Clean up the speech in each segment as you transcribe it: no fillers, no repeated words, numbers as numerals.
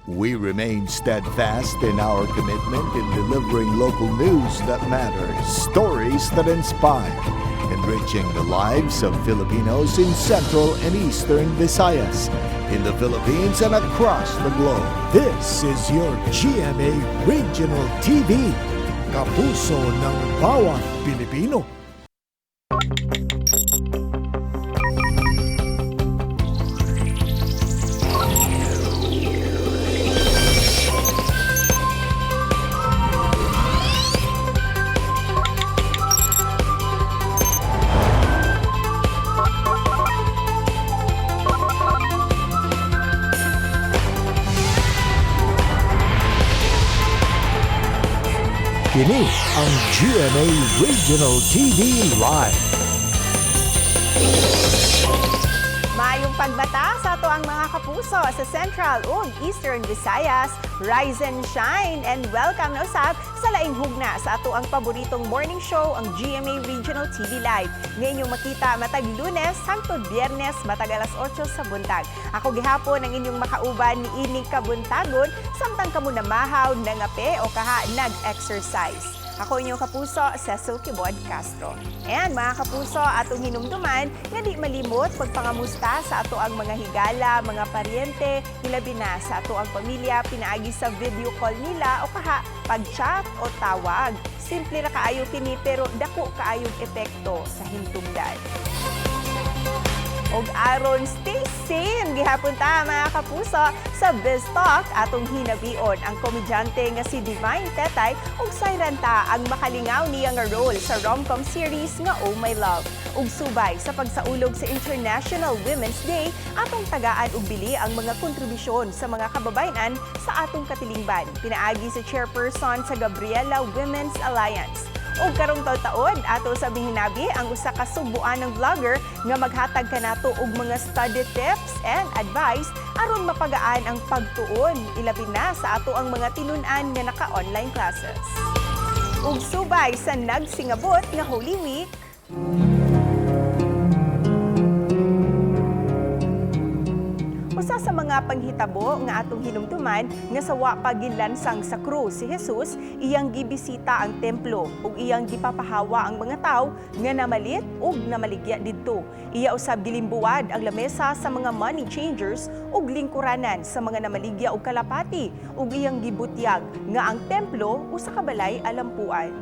We remain steadfast in our commitment in delivering local news that matters, stories that inspire, enriching the lives of Filipinos in Central and Eastern Visayas, in the Philippines and across the globe. This is your GMA Regional TV, kapuso ng bawat Pilipino. Kini ang GMA Regional TV Live. Maayong pagbata sa ato ang mga kapuso sa Central ug Eastern Visayas. Rise and shine and welcome na usab sa laing hugna sa ato ang paboritong morning show, ang GMA Regional TV Live. Nga inyong makita matag Lunes hangtod Biyernes matag alas 8 sa buntag. Ako gihapon ang inyong makauban ni ining kabuntagon samtang kamo namahaw, nangape o kaha nag-exercise. Ako inyong kapuso, Cecil Quibod Castro. And mga kapuso, atong hinumduman nga di malimot pagpangamusta sa ato ang mga higala, mga paryente, hilabi na sa ato ang pamilya, pinaagi sa video call nila o kaha pag-chat o tawag. Simple ra kaayo kini pero dako kaayong epekto sa hintumdan. Og aron stay sane gihapon ta, mga kapuso, sa Biz Talk, atong hinabion ang komedyante nga si Divine Tetay ug sayran ta ang makalingaw niya nga role sa rom-com series nga Oh My Love. Ug subay sa pagsaulog sa International Women's Day, atong tagaan og bili ang mga kontribusyon sa mga kababayen sa atong katilingban pinaagi sa chairperson sa Gabriela Women's Alliance. Ug karong taud-taod, ato sa hinabi ang usa ka sugboanang vlogger nga maghatag kanato og mga study tips and advice aron mapagaan ang pagtuon, ilabi na sa ato ang mga tinun-an nga naka-online classes. Ug subay sa nagsingabot nga Holy Week, usa sa mga panghitabo nga atong hinumduman nga sa wa pa gilansang sa krus si Jesus, iyang gibisita ang templo ug iyang gipapahawa ang mga tawo nga namalit ug namaligya didto. Iya usab gilimbuwad ang lamesa sa mga money changers ug lingkuranan sa mga namaligya og kalapati ug iyang gibutyag nga ang templo usa ka balay alampuan.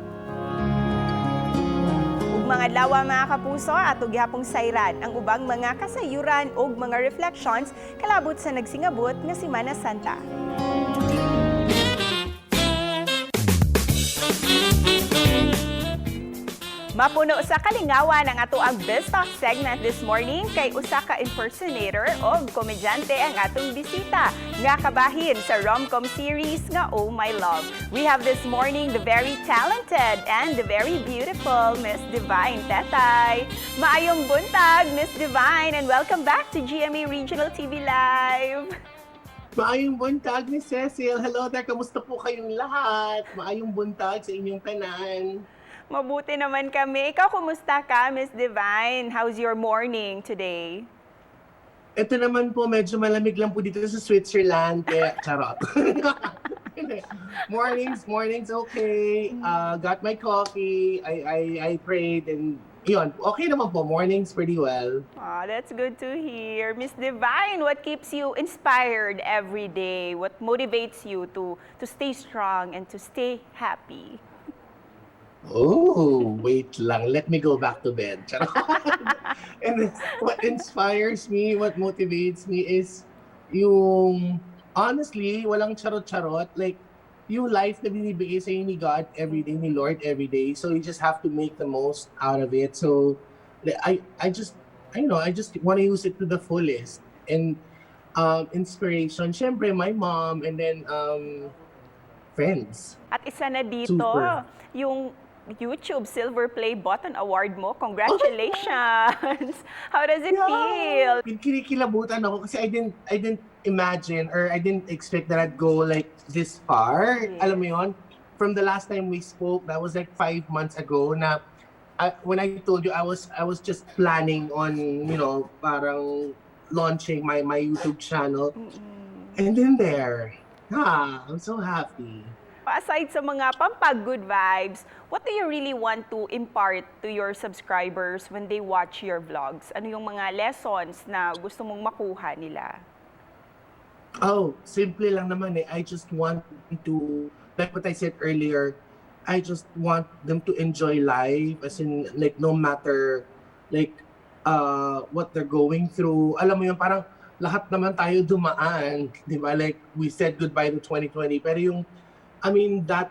Ug mga adlaw, mga kapuso, ato gihapong sayran ang ubang mga kasayuran ug mga reflections kalabot sa nagsingabot nga Semana Santa. Mapuno sa kalingawan ang ato ang Biz Talk segment this morning kay usa ka impersonator o komedyante ang atong bisita nga kabahin sa rom-com series nga Oh My Love. We have this morning the very talented and the very beautiful Miss Divine Tetay. Maayong buntag, Miss Divine, and welcome back to GMA Regional TV Live. Maayong buntag ni Cecil. Hello there. Kamusta po kayong lahat? Maayong buntag sa inyong tanan. Mabuti naman kami. Ikaw, kumusta ka, Miss Divine? How's your morning today? Ito naman po, medyo malamig lang po dito sa Switzerland. Kaya, charot. Hindi. Mornings, okay. Got my coffee. I prayed and yun, okay naman po. Mornings pretty well. Ah, that's good to hear. Miss Divine, what keeps you inspired every day? What motivates you to stay strong and to stay happy? Oh, wait lang. Let me go back to bed. Charot. And what inspires me, what motivates me is yung, honestly, walang charot-charot. Like, yung life na binibigay sa'yo ni God every day, ni Lord every day. So you just have to make the most out of it. So I just want to use it to the fullest. And inspiration, syempre, my mom and then friends. At isa na dito, Super. Yung YouTube Silver Play Button Award mo. Congratulations! How does it feel? Kinikilabutan ako kasi I didn't imagine or I didn't expect that I'd go like this far. Alam mo yon? From the last time we spoke, that was like 5 months ago na when I told you I was just planning on parang launching my YouTube channel. And then there, Ha, I'm so happy. Aside sa mga pampag good vibes, what do you really want to impart to your subscribers when they watch your vlogs? Ano yung mga lessons na gusto mong makuha nila? Oh, simple lang naman eh. I just want to, like what I said earlier, I just want them to enjoy life, as in, like, no matter, like, what they're going through. Alam mo yun, parang lahat naman tayo dumaan, di ba? Like, we said goodbye to 2020. Pero yung, I mean, that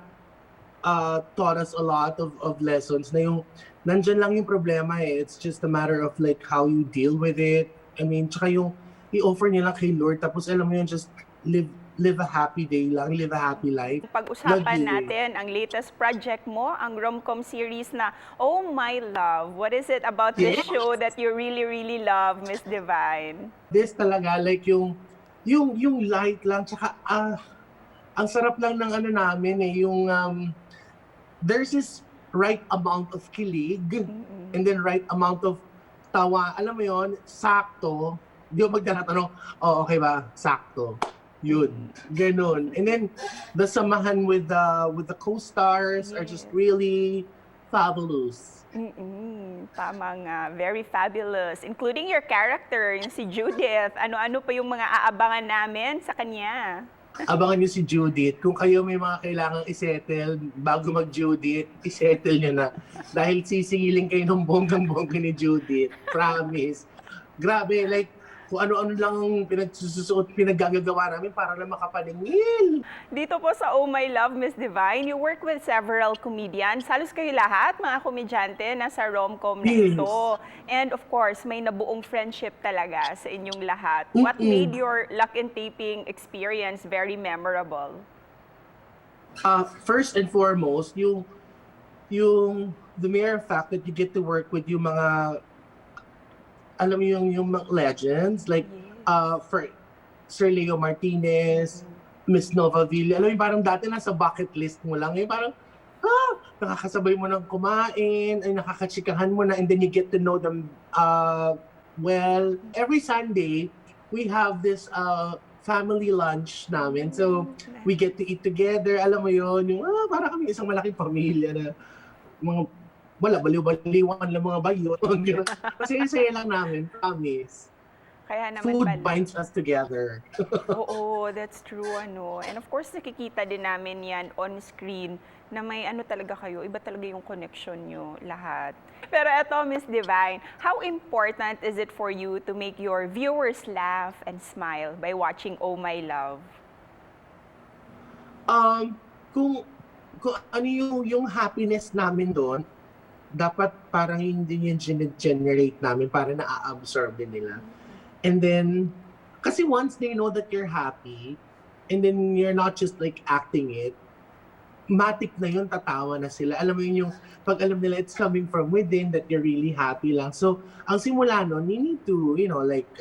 taught us a lot of lessons na yung, nandyan lang yung problema eh. It's just a matter of, like, how you deal with it. I mean, tsaka yung i-offer nila kay Lord, tapos alam mo yun, just live a happy day lang, live a happy life. Pag-usapan Lagi. Natin ang latest project mo, ang rom-com series na Oh My Love. What is it about this show that you really, really love, Miss Divine? This talaga, like yung light lang, tsaka ang sarap lang ng ano namin eh, yung there's this right amount of kilig and then right amount of tawa. Alam mo yon, sakto. Di ba magtatanong, "Oh, okay ba? Sakto." Yun. Ganun. And then, the samahan with the co-stars are just really fabulous. Tama nga. Very fabulous. Including your character, yung si Judith. Ano-ano pa yung mga aabangan namin sa kanya? Abangan niyo si Judith. Kung kayo may mga kailangang isettle bago mag-Judith, isettle niyo na. Dahil sisingilin kayo ng bonggang-bongga ni Judith. Promise. Grabe, like, kung ano-ano lang ang pinagsusuot, pinaggagawa namin para lang makapaningil. Dito po sa Oh My Love, Miss Divine, you work with several comedians. Halos kayo lahat, mga komedyante, nasa rom-com na ito. And of course, may nabuong friendship talaga sa inyong lahat. What made your lock-in taping experience very memorable? First and foremost, yung the mere fact that you get to work with yung mga, alam mo yung mga legends like for Sir Leo Martinez, Miss Nova Villa. Alam mo yung parang dati nasa bucket list mo lang. Yung parang nakakasabay mo ng kumain, ay nakakachikahan mo na, and then you get to know them well. Every Sunday, we have this family lunch namin. So, we get to eat together. Alam mo yon, yung para kami isang malaking pamilya na mga wala, baliw-baliwan lang mga bayo. Kasi saya lang namin, promise. Kaya naman Food pala. Binds us together. Oo, that's true, ano. And of course, nakikita din namin yan on screen na may ano talaga kayo, iba talaga yung connection nyo lahat. Pero eto, Miss Divine, how important is it for you to make your viewers laugh and smile by watching Oh My Love? Kung ano yung happiness namin doon, dapat parang yun din yung generate namin para na-absorb din nila. And then, kasi once they know that you're happy, and then you're not just like acting it, matik na yun, tatawa na sila. Alam mo yun, yung pag alam nila it's coming from within, that you're really happy lang. So, ang simula nun, you need to, like,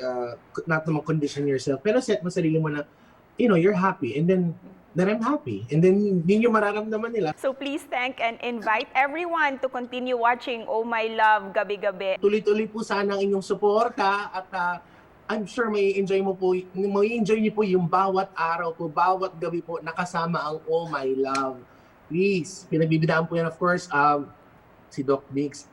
not naman condition yourself, pero set mo sarili mo na, you're happy. And then I'm happy. And then, yun yung mararamdaman nila. So please thank and invite everyone to continue watching Oh My Love gabi-gabi. Tuloy-tuloy po sana ang inyong suporta at I'm sure may enjoy niyo po yung bawat araw po, bawat gabi po nakasama ang Oh My Love. Please, pinagbibidaan po yan, of course, si Doc Mix,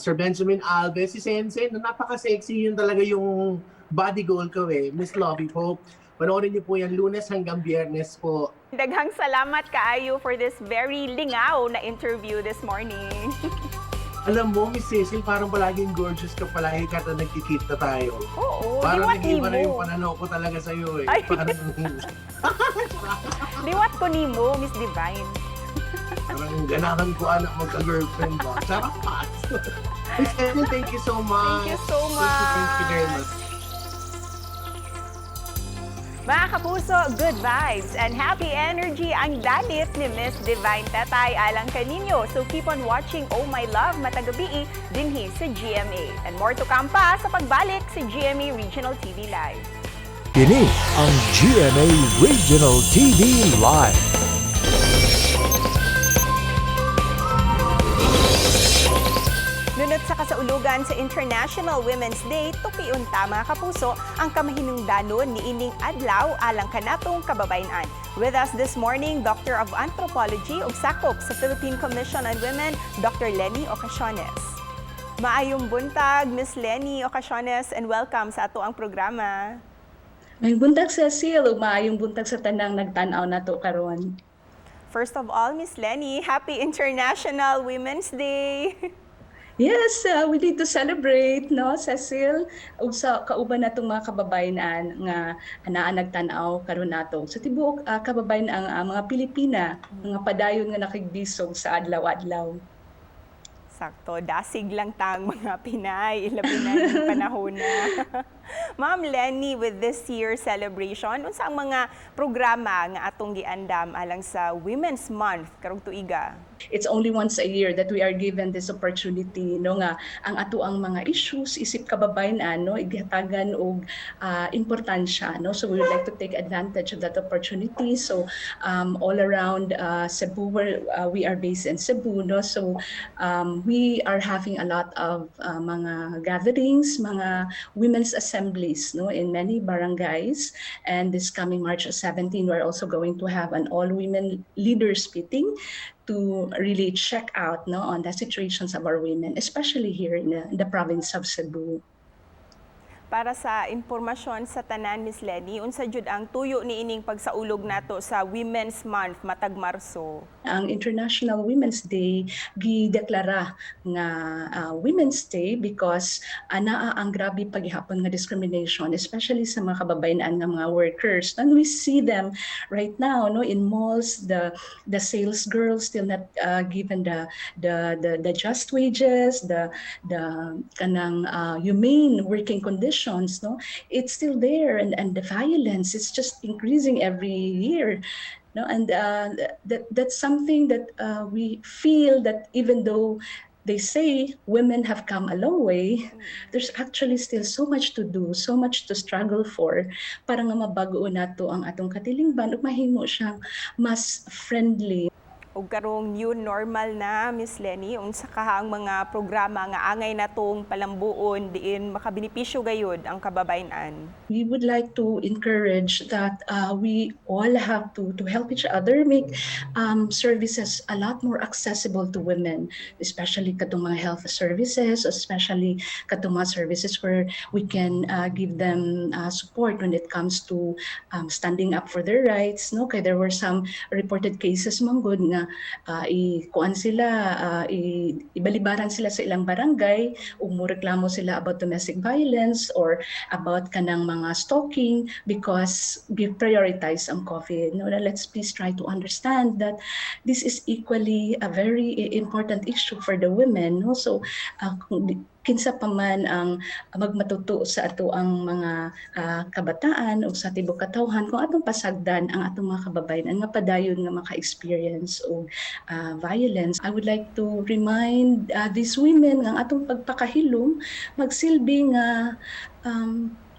Sir Benjamin Alves, si Sensei, na napaka-sexy, yun talaga yung body goal ko eh, Miss Lovie po. Panoorin niyo po yan Lunes hanggang Biyernes po. Daghang salamat kaayo for this very lingaw na interview this morning. Alam mo, Miss Cecil, parang palaging gorgeous ka palagi kada nagkikita tayo. Oo, Parang liwat nag-iba na yung nimo. pananaw ko talaga sa'yo eh. Ay. Parang, Liwat ko nimo, Miss Divine. Parang ganahan ko anak magka-girlfriend ba? Charot! Miss Cecil, thank you so much. Thank you so much. Thank you very much. Mga kapuso, good vibes and happy energy ang dalit ni Miss Divine Tetay alang kaninyo. So keep on watching Oh My Love matag gabii dinhi sa GMA. And more to come pa sa pagbalik sa GMA Regional TV Live. Kini ang GMA Regional TV Live. Nunot sa sa kasaulugan sa International Women's Day, tukion ta, mga kapuso, ang kamahinungdanon niining adlaw alang kanatong kababayen-an. With us this morning, Doctor of Anthropology ug sakop sa Philippine Commission on Women, Dr. Lenny Ocasiones. Maayong buntag, Miss Lenny Ocasiones, and welcome sa atoang programa. Maayong buntag, Cecil, ug maayong buntag sa tanang nagtan-aw nato karon. First of all, Miss Lenny, happy International Women's Day! Yes, we need to celebrate, no, Cecil? Ug sa kauban natong mga kababayen-an nga anaa nagtan-aw karon nato. Sa tibuok kababayen ang mga Pilipina, mga padayon nga nakigbisog sa adlaw-adlaw. Sakto, dasig lang tang mga Pinay, ilabi na yung panahon na. Ma'am Lenny, with this year's celebration, unsa ang mga programa nga atong giandam alang sa Women's Month karong tuiga? It's only once a year that we are given this opportunity, no, nga ang atoang mga issues isip kababayen-an, no, igihatagan og importansya, no? So we would like to take advantage of that opportunity. So all around Cebu, where we are based in Cebu, no, so we are having a lot of mga gatherings, mga women's assemblies, no, in many barangays. And this coming March 17, we're also going to have an all women leaders meeting to really check out, no, on the situations of our women, especially here in the province of Cebu. Para sa impormasyon sa tanan, Miss Lenny, unsa jud ang tuyo niining pagsaulog nato sa Women's Month matag Marso? Ang International Women's Day gideklara nga Women's Day because naa ang grabe paghihapon nga discrimination, especially sa mga kababayen-an nga mga workers. And we see them right now, no, in malls, the sales girls still not given the just wages, the kanang humane working conditions, no? It's still there, and the violence is just increasing every year, no? And that's something that we feel that even though they say women have come a long way, there's actually still so much to do, so much to struggle for para nga mabago nato ang atong katilingban ug mahimo siyang mas friendly. Ug karong new normal na, Miss Lenny, unsa kaha ang mga programa nga angay natong palambuon diin makabenepisyo gayud ang kababayen-an? We would like to encourage that we all have to help each other make services a lot more accessible to women, especially katong mga health services, especially katong mga services where we can give them support when it comes to standing up for their rights. No? Kay there were some reported cases man gud nga i-kuan sila, ibalibaran sila sa ilang barangay, ug mo reklamo sila about domestic violence or about kanang mga stalking because gi-prioritize ang COVID. No, let's please try to understand that this is equally a very important issue for the women. No? So, kung kinsa pa man ang magmatuto sa atoang mga kabataan o sa tibok katawhan kung atong pasagdan ang atong mga kababayen nga padayon nga maka-experience og violence. I would like to remind these women nga ang atong pagpakahilom magsilbi nga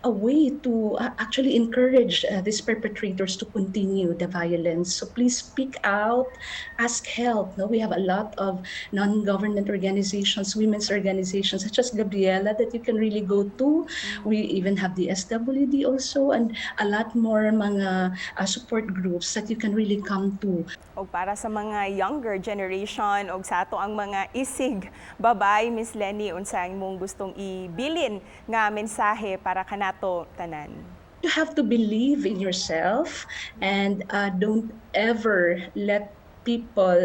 a way to actually encourage these perpetrators to continue the violence. So please speak out, ask help. No, we have a lot of non-government organizations, women's organizations such as Gabriela that you can really go to. We even have the SWD also and a lot more mga support groups that you can really come to. Og para sa mga younger generation og sa atoang mga isig babay, Miss Lenny, unsa ang imong gustong ibilin nga mensahe para kanato tanan? You have to believe in yourself and don't ever let people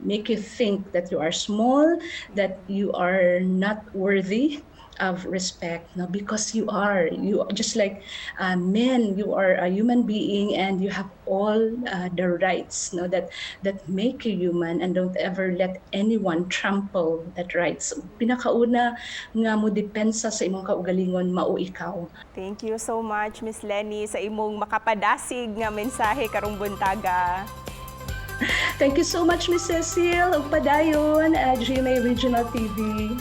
make you think that you are small, that you are not worthy of respect, no? Because you are. You just like men, you are a human being and you have all the rights, no, that make you human, and don't ever let anyone trample that rights. Pinakauna nga mo depensa sa imong kaugalingon mao ikaw. Thank you so much, Miss Lenny, sa imong makapadasig nga mensahe karong buntaga. Thank you so much, Miss Cecile, ug padayon, GMA Regional TV.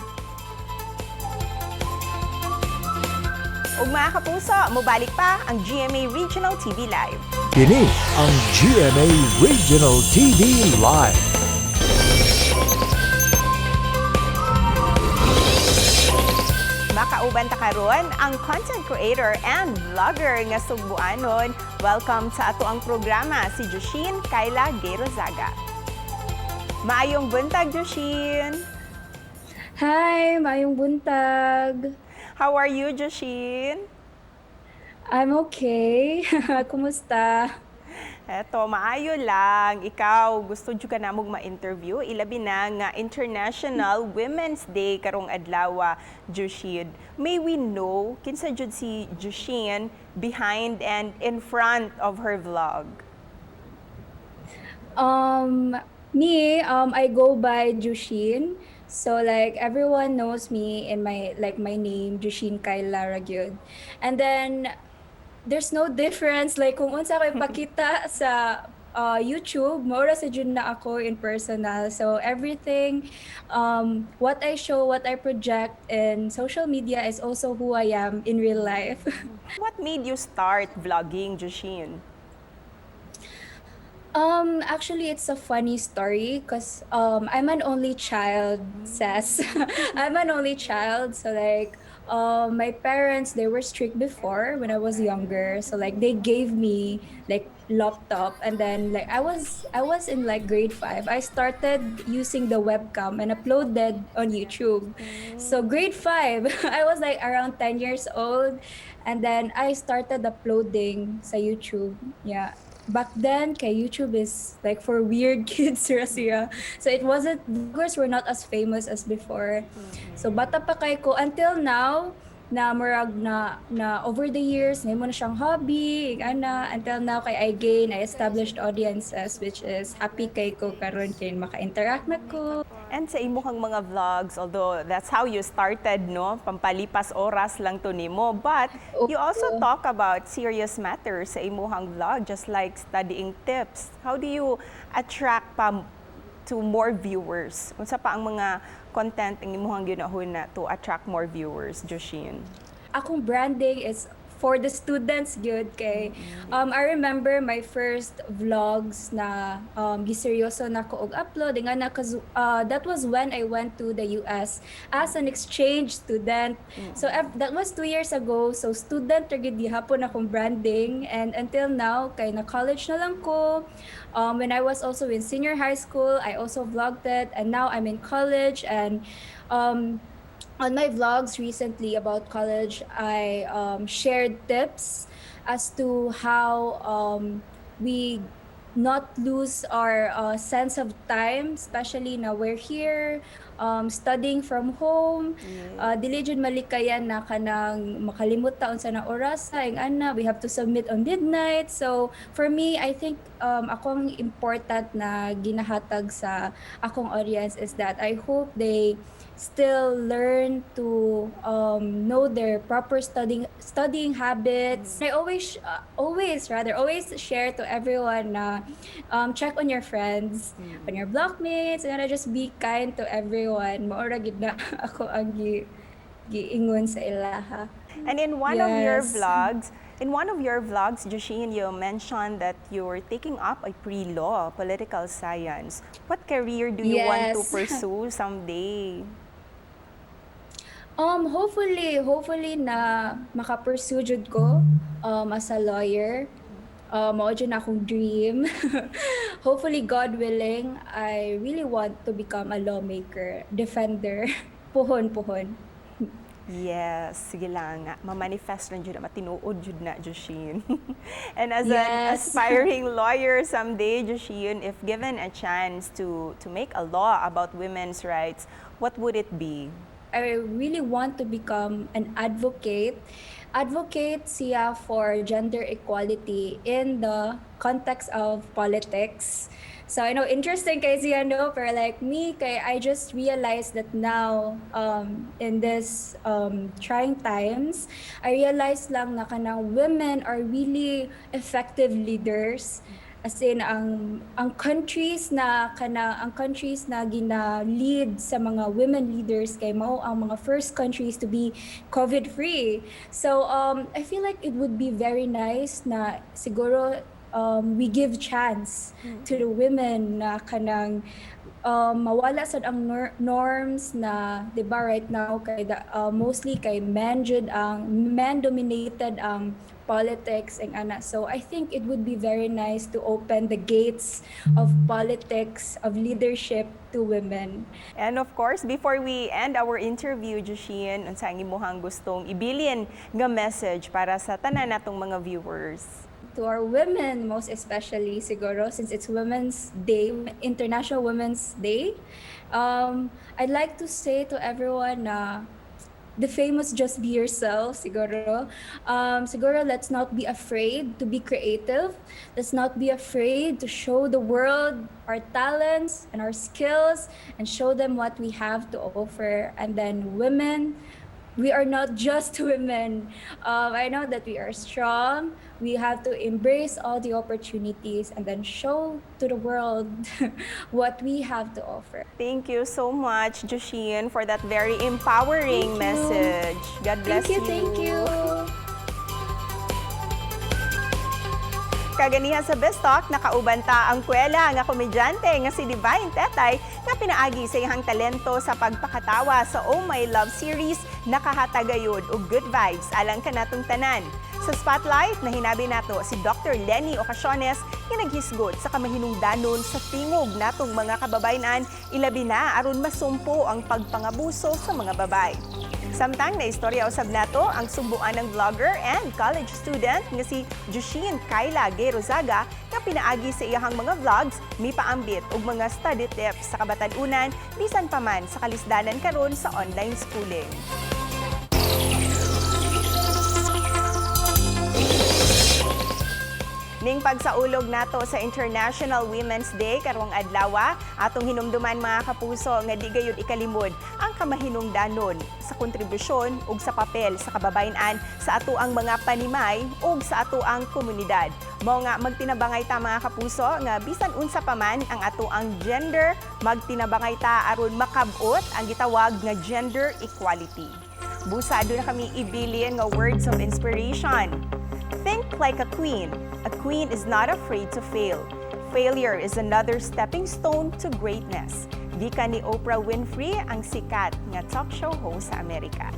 Ug mga kapuso, mobalik pa ang GMA Regional TV Live. Kini ang GMA Regional TV Live. Makauban ta karon ang content creator and vlogger nga Sugbuanon. Welcome sa atoang programa si Joshin Kyla Geyrozaga. Maayong buntag, Joshin! Hi, maayong buntag. How are you, Joshin? I'm okay. Kumusta? Eto, maayo lang. Ikaw, gusto jud ka namog ma-interview. Ilabi na nga International Women's Day karong adlaw, Joshin. May we know kinsa jud si Joshin behind and in front of her vlog? Me, I go by Jushin. So like everyone knows me in my like my name, Jushin Kyla ra gyud. And then there's no difference, like kung unsa ko ipakita sa YouTube, mao ra sa jud na ako in personal. So everything, what I show, what I project in social media is also who I am in real life. What made you start vlogging, Joshin? Actually, it's a funny story because I'm an only child, says. I'm an only child, so like, my parents, they were strict before when I was younger. So like, they gave me like laptop, and then like I was in like grade 5. I started using the webcam and uploaded on YouTube. So grade 5, I was like around 10 years old, and then I started uploading sa YouTube. Yeah, back then kay YouTube is like for weird kids ra siya. So it wasn't vloggers were not as famous as before. So bata pa kay ko until now na murag na over the years nahimo na siyang hobby ana until now kay I established audiences, which is happy kay ko karon kay maka-interact na ko. And sa imuhang mga vlogs, although that's how you started, no? Pampalipas oras lang to nimo. But you also talk about serious matters sa imuhang vlog, just like studying tips. How do you attract pa to more viewers? Unsa pa ang mga content ang imuhang ginahuna to attract more viewers, Joshin? Akong branding is for the students gyud kay I remember my first vlogs na giseryoso na ko og upload nga na cause, that was when I went to the US as an exchange student. So that was 2 years ago. So student ra gyud gihapon akong branding, and until now kay na college na lang ko. When I was also in senior high school, I also vlogged it, and now I'm in college, and on my vlogs recently about college, I shared tips as to how we not lose our sense of time, especially now we're here studying from home. Dili jud malikayan na kanang makalimot ta unsa na oras ing ana we have to submit on midnight. So for me, I think akong important na ginahatag sa akong audience is that I hope they still learn to know their proper studying habits. I always always rather always share to everyone na check on your friends, on your blockmates, and just be kind to everyone. Mao ra gyud na ako ang giingon sa ilaha. And in one of your vlogs, Joshin, you mentioned that you're taking up a pre-law, political science. What career do you want to pursue someday? Hopefully na maka-pursue jud ko as a lawyer. Mao jud na akong dream. Hopefully, God willing, I really want to become a lawmaker, defender. Puhon, puhon. Yes, sige lang. Ma-manifest lang jud na, matinuod jud na, Joshin. And as an aspiring lawyer someday, Joshin, if given a chance to make a law about women's rights, what would it be? I really want to become an advocate. Advocate siya for gender equality in the context of politics. So I know interesting kay siya, no, pero like me kay I just realized that now in this trying times, I realized lang na kanang women are really effective leaders. As in ang countries na gina-lead sa mga women leaders kay mao ang mga first countries to be COVID free. So I feel like it would be very nice na siguro we give chance to the women na kanang mawala sad ang norms na, 'di ba, right now kay mostly kay men jud, ang men dominated ang politics and ana. So I think it would be very nice to open the gates of politics, of leadership, to women. And of course, before we end our interview, Joshine, unsa ang imuhang gustong ibilin nga message para sa tanan natong mga viewers? To our women, most especially siguro, since it's Women's Day, International Women's Day, I'd like to say to everyone na the famous "Just be yourself" siguro. Siguro let's not be afraid to be creative. Let's not be afraid to show the world our talents and our skills and show them what we have to offer. And then women, we are not just women. I know that we are strong. We have to embrace all the opportunities and then show to the world what we have to offer. Thank you so much, Joshine, for that very empowering Thank you. Message. God bless. Thank you, thank you. Kaganiha sa Best Talk, nakauban ta ang kwela nga komedyante nga si Divine Tetay nga pinaagi sa iyang talento sa pagpakatawa sa Oh My Love series, nakahatagayod og good vibes alang kanatong tanan. Sa Spotlight, nahinabi nato si Dr. Lenny Ocasiones nga naghisgot sa kamahinungdanon sa tingog natong mga kababayenan, ilabi na aron masumpo ang pagpangabuso sa mga babae. Samtang na istorya usab nato ang sumbuanang vlogger and college student nga si Joshine Kyla Gerozaga nga pinaagi sa iyahang mga vlogs mipaambit og mga study tips sa kabatan-unan bisan pa man sa kalisdanan karon sa online schooling. Ning pagsaulog nato sa International Women's Day karong adlaw, atong hinumduman, mga kapuso, nga di gayud ikalimod ang kamahinungdanon sa kontribusyon ug sa papel sa kababayen-an sa atoang mga panimay ug sa atoang komunidad. Mao nga magtinabangay ta, mga kapuso, nga bisan unsa pa man ang atoang gender, magtinabangay ta aron makab-ot ang gitawag nga gender equality. Busa aduna kami ibilin nga words of inspiration. Think like a queen. A queen is not afraid to fail. Failure is another stepping stone to greatness. Gikan ni Oprah Winfrey, ang sikat nga talk show host sa Amerika.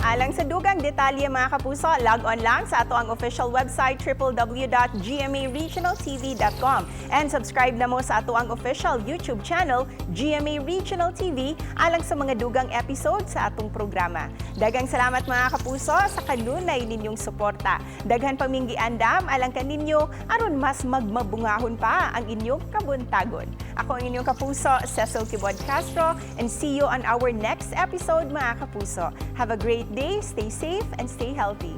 Alang sa dugang detalye, mga kapuso, log on lang sa atoang official website www.gmaregionaltv.com and subscribe na mo sa atoang official YouTube channel GMA Regional TV alang sa mga dugang episode sa atong programa. Daghang salamat, mga kapuso, sa kanunay ninyong suporta. Daghan pa ming giandam alang kaninyo aron mas magmabungahon pa ang inyong kabuntagon. Ako ang inyong kapuso, Cecil Kibod Castro, and see you on our next episode, mga kapuso. Have a great day, stay safe, and stay healthy.